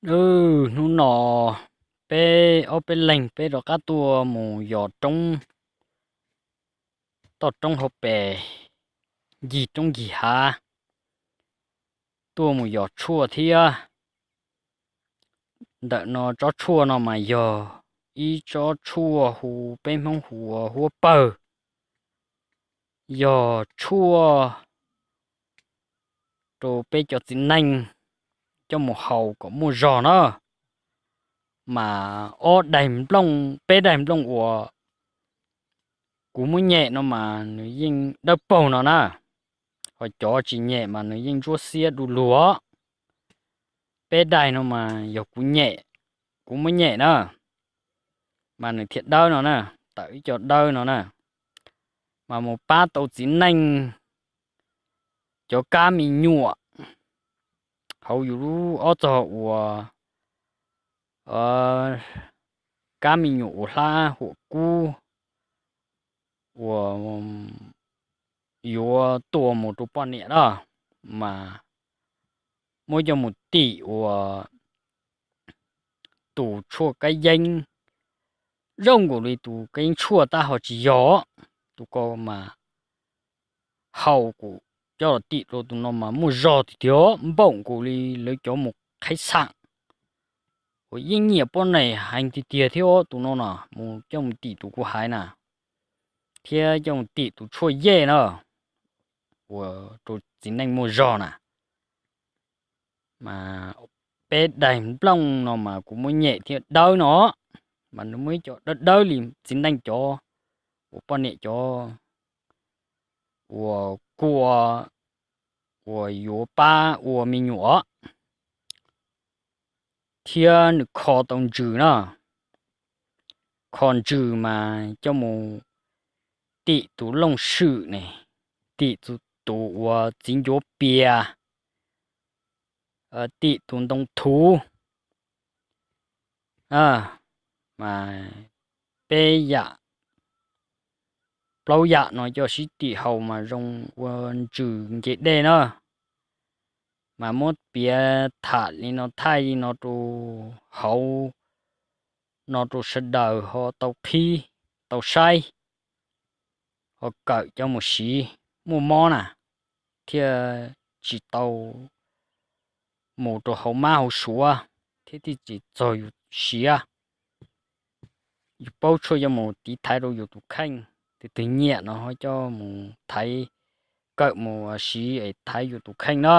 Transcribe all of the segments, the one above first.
Wb, hnub no peb ob peb leeg peb rov qab tuaj mus yos roob, toj roob hauv pes, ncig roob ncig hav, tuaj mus yos tshuaj thiab. Ntawm no tsob tshuaj no mas yog ib tsob tshuaj hu, peb Hmoob hu ua huab pawg, yog tshuaj rau peb cov txiv neej coj mus haus kom muaj zog na. Mas ob daig nplooj, peb daig nplooj uas kuv muab nyem no mas nws yeej dawb paug no na, ho cov tsis nyem mas nws yeej ntsuab xiab du lug. Peb daig no mas yog kuv nyem, kuv muab nyem na, mas nws thiaj dawb no na, tawm ib co dawb no na, mas mus pab tau txiv neej cov kab me nyuam hauv yus lub ob txog uas kab me nyuam uas hlab huam kub uas yuav tua mus rau poj niam na, mas muab coj mus tim ua tus tshuaj kab yeeb, zoo nkaus li tus kab yeeb tshuaj tab ho tsis yog. Tus ko mas haus kuv coj los tim rau tus no mas muaj zog tiag tiag, npaum nkaus li lawv cov mus qhaib xam uas yeej nyiam poj niam heev tiag tiag thiab tus no na, mus coj mus tim tus kuv hais na, thiab coj mus tim tus tshuaj yej na, uas rau txiv neej muaj zog na. Mas peb daig nplooj no mas kuv muab nyem thiab dawb no, mas nws muaj ib co dawb dawb li txiv neej cov uas poj niam cov uas kua uas yuav pab ua me nyuam, thiab nws kho tau ntsws na. Kho ntsws mas coj mus tim tus looj swm ne, tim tus, tus uas txiv ncuav pias, tim tus ntoo thuv. Mas peb yam, plaub yam no coj sib tim haus mas zoo ua ntsws nce dej na. Mas muab piav tham li no, thaij li no rau hauv no rau sawv daws ho tau qhib, tau saib, ho kawm coj mus siv, muaj mob na, thiaj tsis tau mus rau hauv mab hauv suav, thiab thiaj tsis txog yus siav. Yus paub tshuaj coj mus tiv thaiv rau yus tus kheej, tus twg nyiam no ho coj mus thaiv, kawm mus siv es thaiv yus tus kheej na.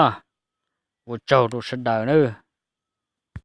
Ua tsaug rau sawv daws na.